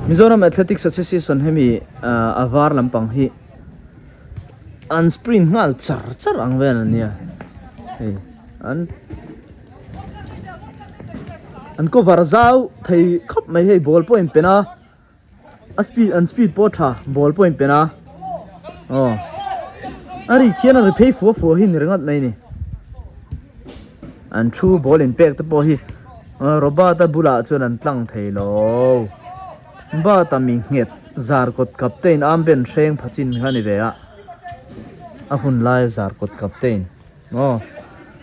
Mizoram Athletics Association hemi a var lampang hi an sprint nghal char char ang vel a nia hei an an cover zau thei khawp mai hei ball pawh a inpen a. A speed an speed pawh a tha ball pawh a inpen a aw a ri khian a ri phei fua fua hi ni ringawt mai a ni an thu ball in pek te pawh hi Robert a bulah chuan an tlang thei lo Bata mi nghet zar kawt captain armband hreng pha chin kha a ni ve a a hun lai zar kawt captain aw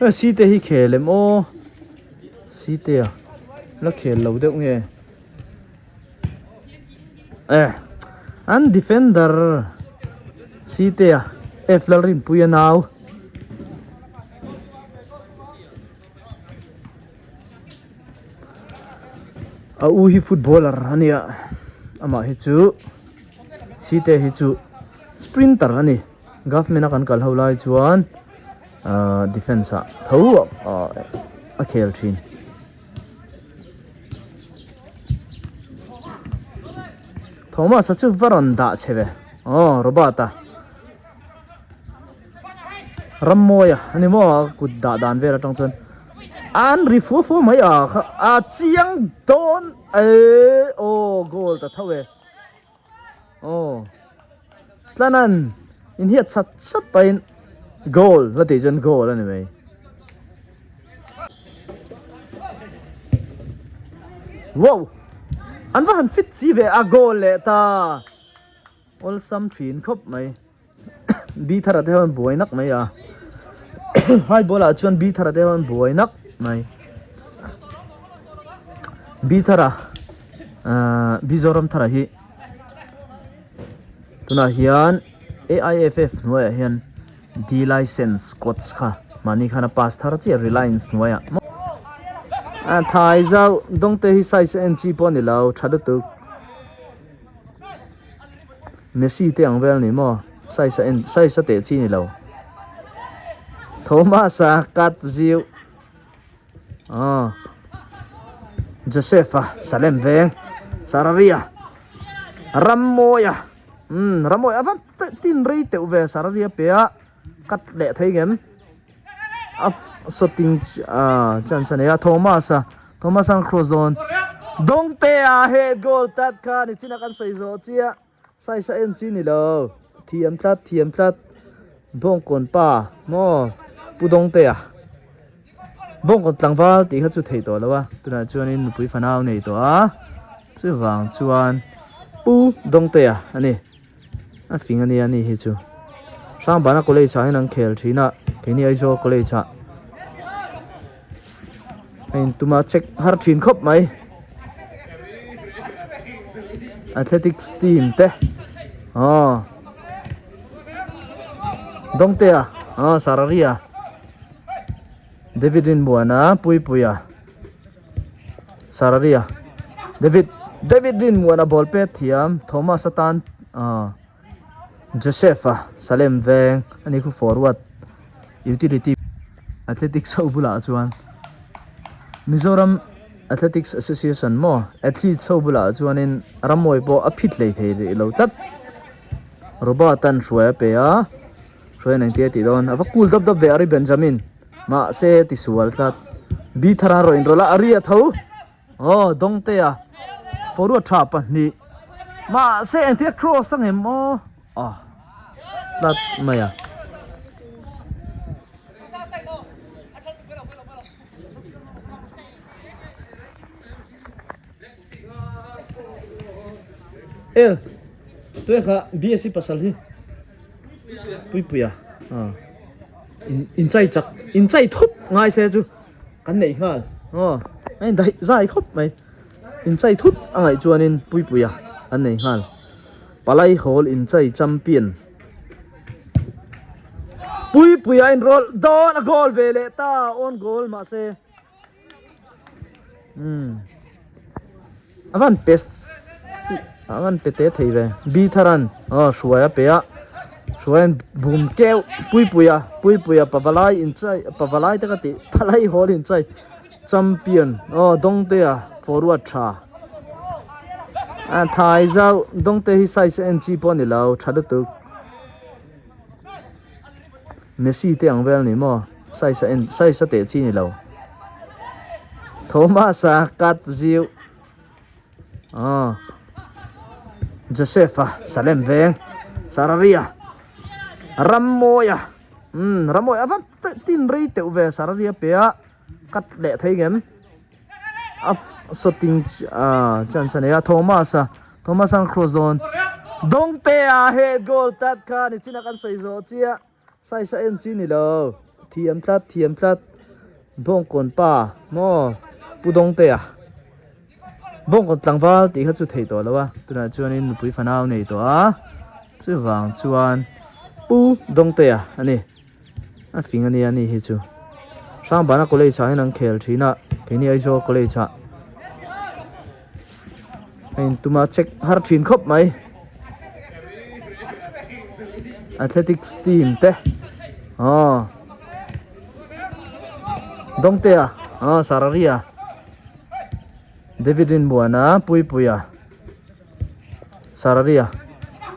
hei site hi khel em aw site a la khel lo deuh nge. Eh an defender Sitea F Lalrinpuia nau a u hi footballer a nia amah hi chu Sitea hi chu sprinter a ni government a kan kal ho lai chuan ahh defence ah tho a khel thin. Thomas a chu va rawn dah che ve aw Robert a Rammawia a ni maw a kut dah dan vel atang chuan an ri fua fua mai a kha a chiang dawn e aw goal ta tho e aw tlanan inhiat sat sat pahin goal la tih chuan goal a ni mai. Wow! An va han fit si ve a goal leh ta. Awlsam thin khawp mai. Bi thara te hian buai nak mai a. Hai ball ah chuan bi thara te hian buai nak mai. Bi thara ah Mizoram thara hi tunah hian AIFF hnuaiah hian D license coach kha mahni khan a pass thar chiah Reliance hnuaiah maw a thai zauh dawng te hi size a en chi pawh a ni lo tha lutuk Messi te ang vel a ni maw size a en size a teh chi a ni lo Thomas a cut ziuh aw Joseph a Salem veng Sararia Rammawia umm Rammawia a va. Tin rei teuh ve sararia pe a cut leh thei ngem a sawting ah chance a nei a Thomas a Thomas an cross dawn Dawngte a head goal tat kha ni chin a kan sawi zawh chiah size a en chi ni lo thiam tlat thiam tlat Bawngkawn pa maw Pu Dawngte a Bawngkawn tlangval tih kha chu theih tawh lo a tunah chuanin nupui fanau nei tawh a chuvang chuan Pu Dawngte a a ni. A fing a nia ni hi chu Hrangbana college ah hian an khel thin a keini Aizawl college ah a intum a check har thin khawp mai athletics team te aw Dawngtea aw Sararia David Rinmuana Puipuia Sararia David David Rinmuana ball pet thiam Thomas atan ah Joseph a Salem veng ani khu forward utility athletics ho bulah chuan Mizoram Athletics Association maw athletes ho bulah chuanin rammawi pawh a phit hlei thei rih lo tlat Robert an hruai a pe a hruai an engtia tih dawn a va cool dap dap ve a ri Benjamin. Mahse ti sual tlat. Bi thar an rawn inrawlh a, a ri a tho. Aw, Dawngtea forward tha pahnih. Mahse engtia cross ang em aw. Ah, tlat mai a. El, tuai kha BSc pasal hi. Puipuia. Ah. In in chai chak, in chai thup ngai se chu kan neih nghal. Aw, a in daih zai khawp mai. In chai thup a ngaih chuanin Puipuia kan nei nghal. Palai Hall in chai champion. Puipuia in roll dawn a goal ve leh ta, on goal mahse. Umm a van pe a van pe te thei ve bi tharan aw hruai a pe a hruai an bum keuh pui pui a pui pui a pavalai in chai pavalai te ka tih palai hawl in chai champion aw dawngte a forward tha. A thai zauh dawngte hi size a en chi pawh a ni lo tha lutuk Messi te ang vel a ni maw size a en size a teh chi a ni lo Thomas a cut ziuh aw Joseph a Salem veng Sararia Rammawia umm Rammawia a va tin rei teuh ve Sararia pe a cut leh thei ngem. A sawting ah chance a nei a Thomas a Thomas an cross dawn Dawngtea head goal tat kha ni chin a kan sawi zawh chiah size a en chi ni lo thiam tlat thiam tlat Bawngkawn pa maw Pu Dawngtea Bawngkawn tlangval tih kha chu thei tawh lo a tunah chuanin nupui fanau nei tawh a chuvang chuan Pu Dawngtea a ni. A fing ania ani hi chu Hrangbana college ah hian an khel thin a keini Aizawl college ah a intum a check har thin khawp mai athletics team te aw Dawngtea aw Sararia David Rinmuana Puipuia. Sararia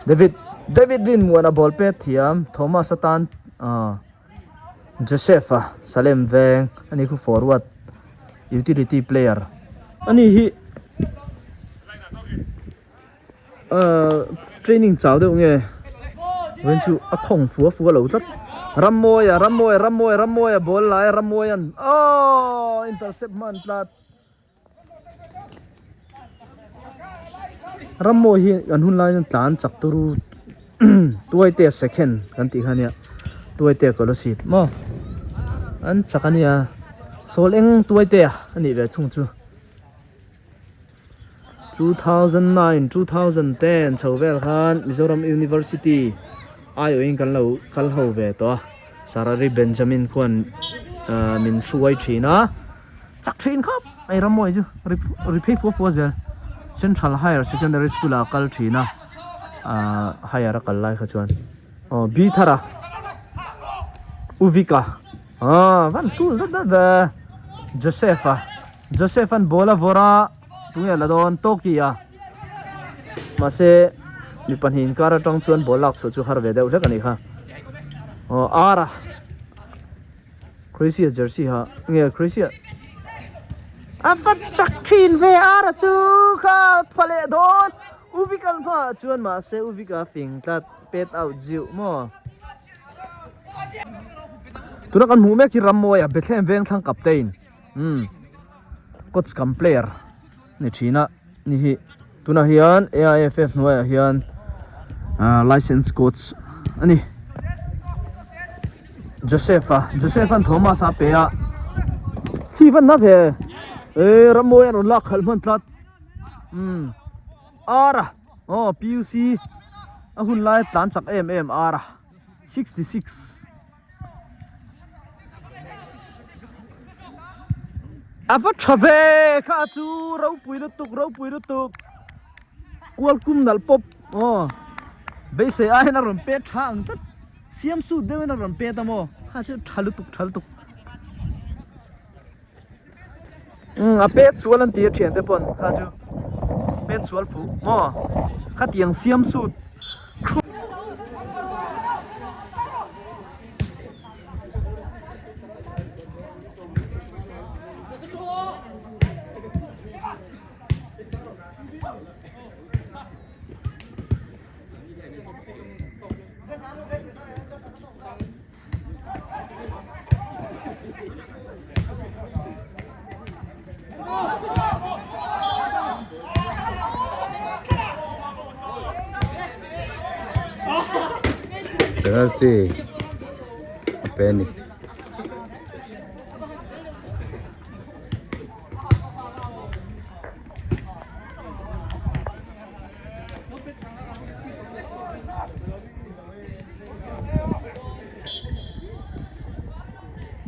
David David Rinmuana ball pet thiam Thomas atan ah Joseph a Salem veng ani khu forward utility player ani hi ah training chau deuh nge vawiin chu a khawng fua fua lo tlat Rammawia Rammawia Rammawia Rammawia ball lai Rammawian aww intercept hman tlat. Rammawi hi kan hun lai hian tlan chak turu tuaite second kan tih kha ania tuaite scholarship maw an chak ania sawl eng tuaite a nih ve chhung chu 2009 2010 chho vel khan Mizoram University aiawhin kan lo kal ho ve tawh a Sarari Benjamin khuan min hruai thin a. Chak thin khawp mai Rammawi chu ri ri phei fua fua zel Central Higher Secondary School ah a kal thin a ahh higher a kal lai kha chuan aw B thara U Vika aw van cool dat dat ve Joseph a Joseph an ball a vawrh a tunge la dawn Toki a mahse mi pahnih inkar atang chuan ball lak chhuah chu har ve deuh hlek a nih kha aw R a. Croatia jersey ha nge Croatia a va chak thin ve ara chu kha pha leh dawn Uvik an hmaah chuan mahse Uvik a fing tlat pet out ziuh maw tuna kan hmuh mek hi Rammawi a Bethlehem Vengthlang captain umm coach kam player ni thin a ni hi tunah hian AIFF hnuaiah hian ah license coach a ni Joseph a Joseph an Thomas a pe a thli van na ve eh Rammawi an rawn lak khalh hman tlat umm R a aw PUC a hun lai tlan chak em em R a 66. A va tha ve kha chu ropui lutuk ropui lutuk kual kum nalh pawp aw beisei aiin a rawn pet tha ang tlat siam sut deuhin a rawn pet a maw kha chu tha lutuk tha lutuk umm a pet sual an ti a thiante pawn kha chu pet sual fuh maw khatiang siam sut. Penalty a pe a ni.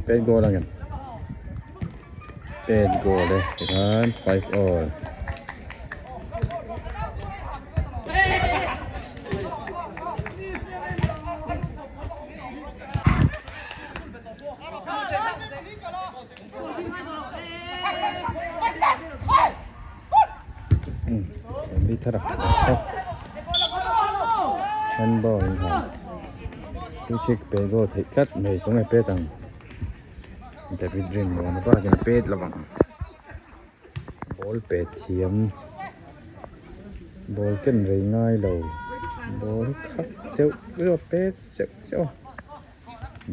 Pet goal ang em pet goal e tikhan 5 all Bithara handball in han free kick pe goal theih tlat mai tunge pet ang David Rinmuana bakin a pet lovang ball pe thiam ball ken rei ngai lo ball khat zeuh zeuh a pet zeuh zeuh a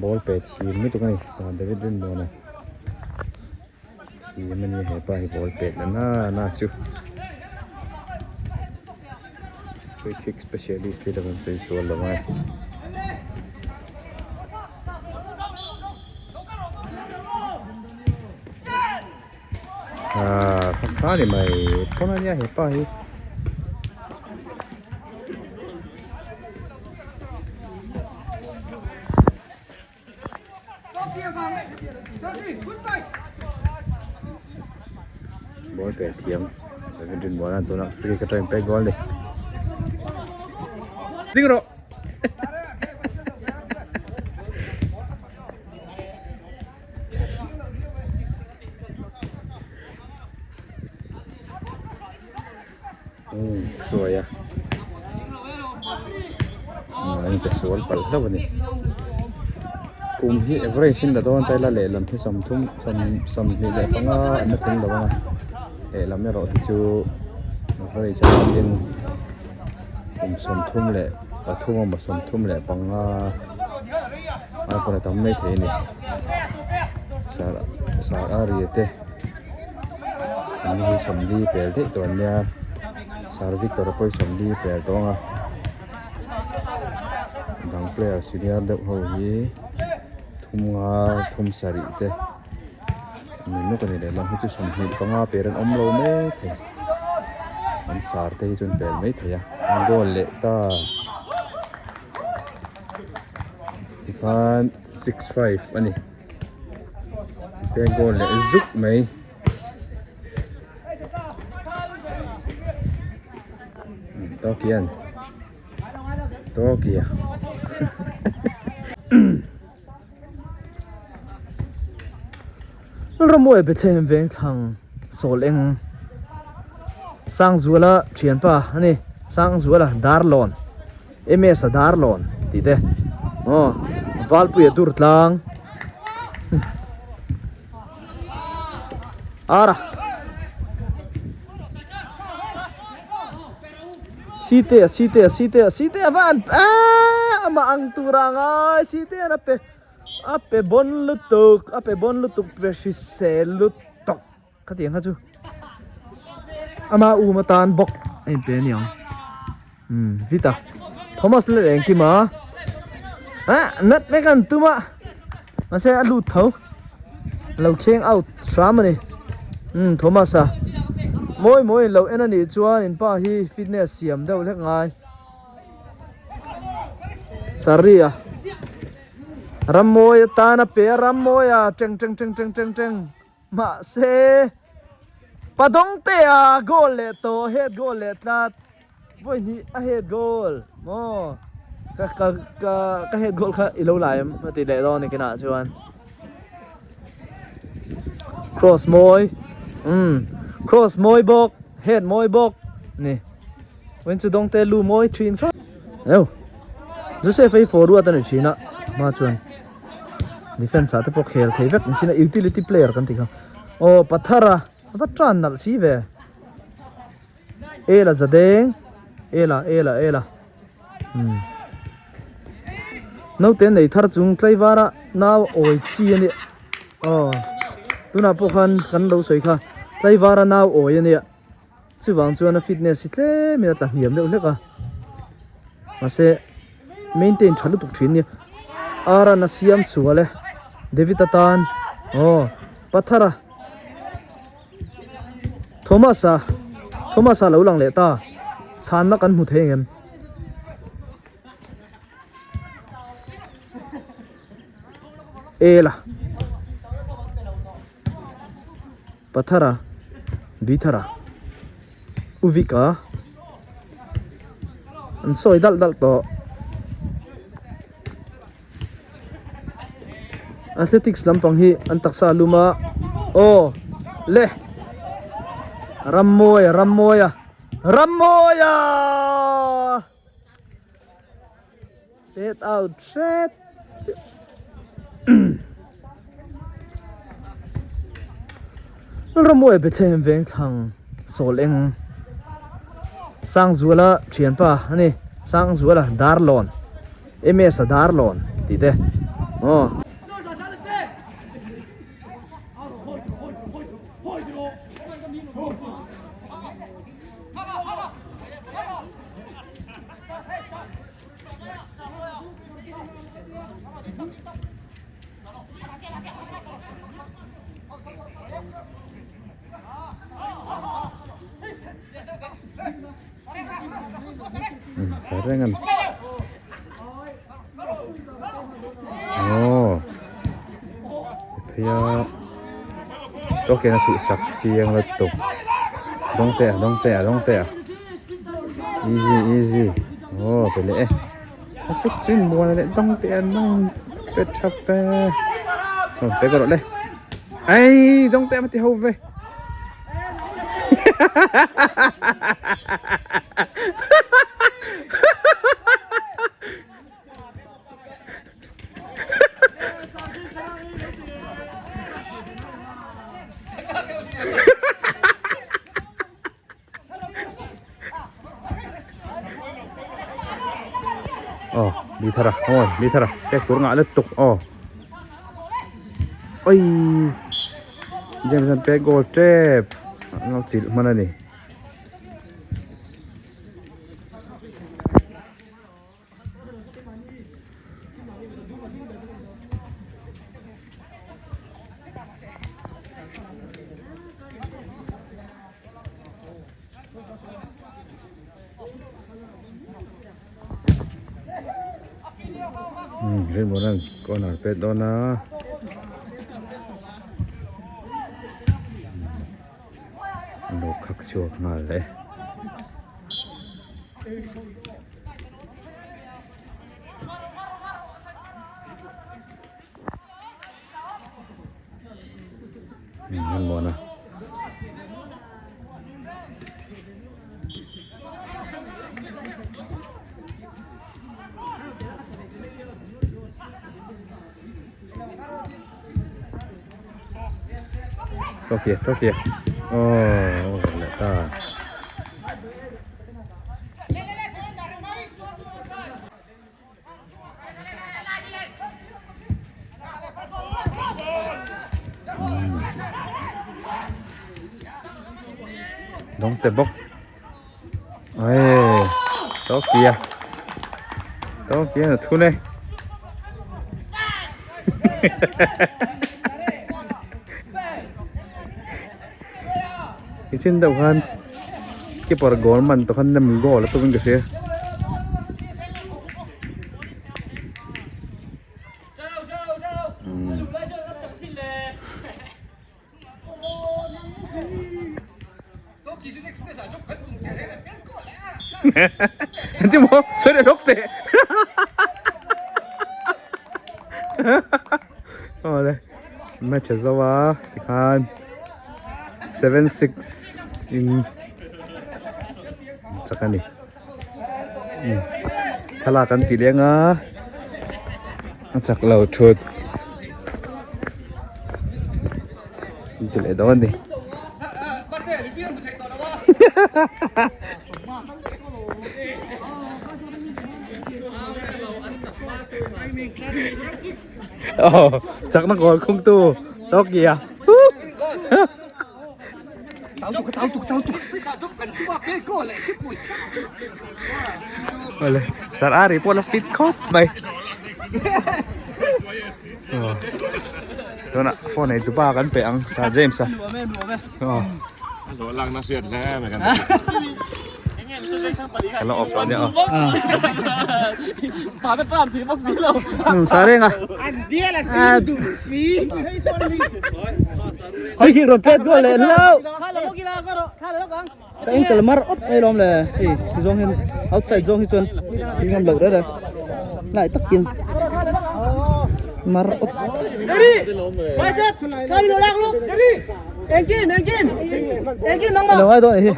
ball pe thiam lutuk a ni David Rinmuana. Thiam a nia hepa hi ball pet la na na chu free kick specialist te kan sawi sual lo ang e. Ah kha kha ni mai pawn a nia hepa hi. Ball pe thiam David Rinmuana tunah free ka trying pek goal ni ding rawh Hruai a a in pe sual palh hlauh a ni kum hi average in la dawn ta ila lehlam hi sawmthum sawm sawmhnih leh panga an la tling lo ang a lehlam erawh hi chu average atangin kum sawmthum leh pathum emaw sawmthum leh panga ai pawn a tam maithei a ni sar sar a ri te. An hi sawmli pel daih tawh an nia Sir Victor a pawh hi sawmli pel tawh ang a dang player senior deuh ho hi thum nga thum sarih te ni nuk a ni lehlam hi chu sawmhnih panga per an awm lo maithei an sar te hi chu an pel maithei a an goal leh ta tikhan 6-5 a ni. Pek goal leh zuk mai. Tokian. Tokia. Rammuai Bethlehem veng thlang sawl eng Sangzuala thianpa a ni Sangzuala Darlawn MS a Darlawn tih te aw Valpuia dur tlang Ara Site a site a site a site a van aaa amah ang tur a ngai site an a pe a pe bon lutuk a pe bon lutuk pe hrisel lutuk khatiang kha chu ama um atan bawk a inpe a niang umm vita Thomas leh engkima ah nat mek an tum a mahse a lut tho lo kheng out hram a ni umm Thomas a mawi mawi in lo en a nih chuan in pa hi fitness siam deuh hlek ngai. Saria Rammawi atan a pe a Rammawi a teng teng teng teng teng teng mahse Padawng te a goal leh tawh head goal leh tlat vawi hnih a head goal maw ka ka ka ka head goal kha i lo la em a ti leh dawn a ni kinah chuan cross mawi umm cross mawi bawk head mawi bawk ni. Wen chu dawng te lu mawi thin kha. Eo. Joseph ei forward ani thin a. Ma chuan defense ah te pawh khel thei vek chin a utility player kan ti kha. Aw Pathara va tan nalh si ve. Ela zadeng. Ela ela ela. Hmm. Naute nei thar chung tlaivara nau awi chi ani. Aw. Tunah pawh khan kan lo sawi kha tlaivara nau awi ania. Chuvang chuan a fitness hi tlem in a tla hniam deuh hlek a mahse maintain tha lutuk thin nia Aran a siam sual e David atan aw Pathara Thomas a Thomas a lo lang leh ta chhanna kan hmu thei engem. Ela. Pathara, Duithara, Uvika an sawi dalh dalh tawh. Athletics lampang hi an taksa a lum a, aw le Rammawia Rammawia. Rammawia! Pet out hret. Ramawia Bethlehem veng thlang sawl eng Sangzuala thianpa a ni Sangzuala Darlawn MS a Darlawn tih te aw. Sa reng an aw phei a tawkin a chhuhsak chiang lutuk dawngte a dawngte a dawngte a easy easy aw pe leh e a fit chin muan leh dawngte a nawm pe tha ve aw pe ka rawh le ei dawngte a ti ho ve. Aw mi thar a aw mi thar a pek tur ngah lutuk aw oi James an pek goal tep an lo chilh hman a ni. Rinmuanan corner pet dawn a an lo khak chhuak nghal e. Rinmuana. Tawk kìa, tawk kìa. Ồ, lại ta. Đóng tệp bốc. Ê, tawk kìa. Tawk kìa là thu này. Nichin deuh khan keeper goal man tawh khan nem goal a tum in ka hria. Engtin maw sawi leh hlawk teh awle match a zo a tikhan 7-6 in chak a ni thlalak an ti leng a a chak lo thut an ti leh dawn a ni. Ồ, chắc nó còn không tu Tốt gì à? Sar Ari pawh la fit khawp mai. Tunah phone ei tupa kan pe ang Sir James a. Kan la off lo ania aw. Sa reng a. Hei hi rawn pet goal leh hlauh. Ka ankle mar awt mai lawm le hei ti zawng hian outside zawng hi chuan ti ngam loh reng reng lai tak hian mar awt. Alo ngai dawn a ni hi.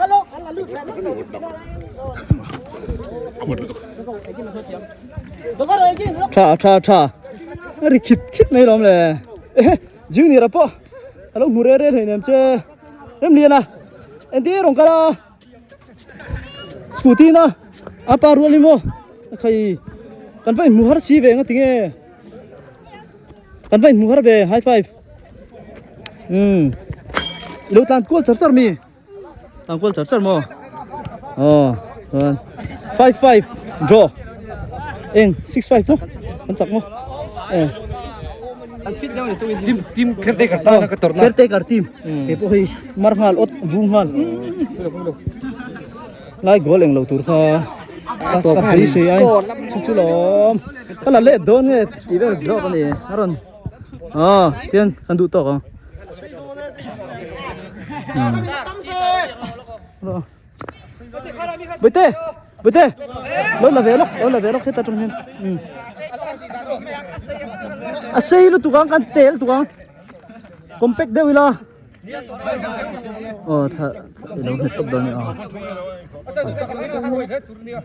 Tha tha tha a ri khit khit mai lawm le ehe junior a pawh a lo hmu re re hlei nem che Remliana engtin rawng kal a scooty na a pa rual in maw a khai kan va inhmu har si ve nga tinge kan va inhmu har ve high five umm i lo tlan kual char char mi. Tang kual char char maw aw chuan 5 5 draw eng 6 5 chu an chak maw eh an fit deuh ni tu team team caretaker ta na ka tor na caretaker team ke pawh hei mar nghal ot vung nghal lai goal eng lo tur kha ka ka sei ai chu chu lawm ka la let dawn nge ti vel zawk ani a rawn Ờ, tiên kan duh tawk ang. Bute, bute. Lo la ve lok, lo la ve lok heta tang hian. A sei lu tukang kan tel tukang. Compact deuh ila. Ờ, tha lo nghet top dawn ni a.